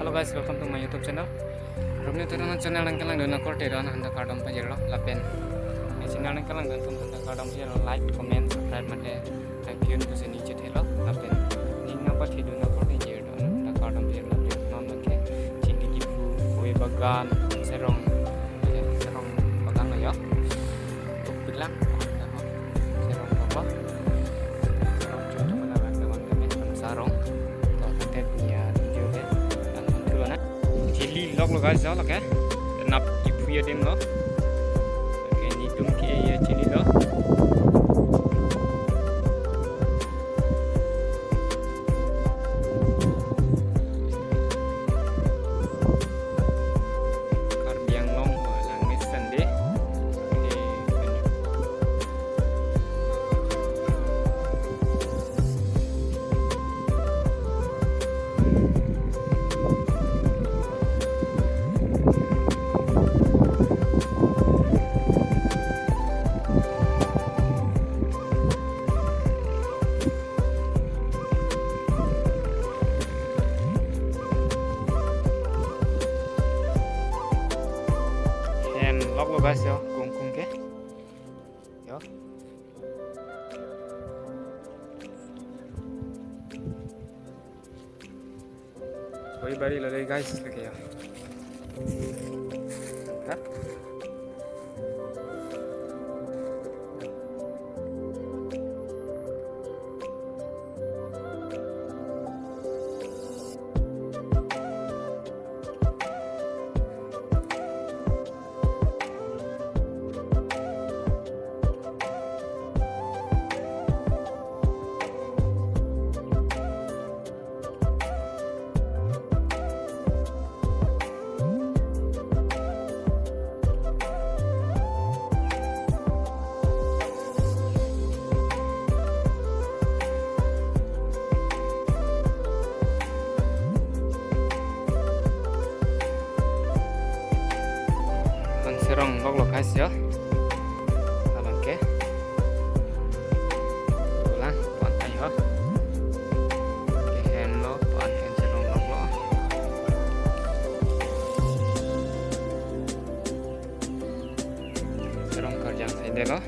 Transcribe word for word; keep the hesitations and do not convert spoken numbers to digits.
Hello guys, welcome to my YouTube channel. Romeo Teron channel nangkelangdun akorte do-an aphan ta kardom pajirlo lapen. Channel nangkelangdun atum aphan ta kardom pajirlo, like, comment, subscribe mate thank you pusi ning chethelo lapen. Ning nangpathedun akorte jirlo, ta kardom pajirlo lapen non ke chili kiphu, koi bagan, serong, serong bagan lo ya. Tuk bilang, serong apa? Serong cucu mana bang teman kami, sarong. Toh, tet niya, tujuh ke, dan tujuh na. Chili lok lo guys, lok ya. Nap ipuya dem lo. Oke, nelitum ke ya chili lo. Karbi Anglong, oh, langmesen dei. Oke, hem lok lo guys yo, kung kung ke. Yo. Koi bari lo dei guys, lake ya. Ha? Bang serong lok lo guys yo. Abang ke. Ulang, pan ai ho. Ke hem lo, pan hem serong lok lo. Serong karjang sai dei lo.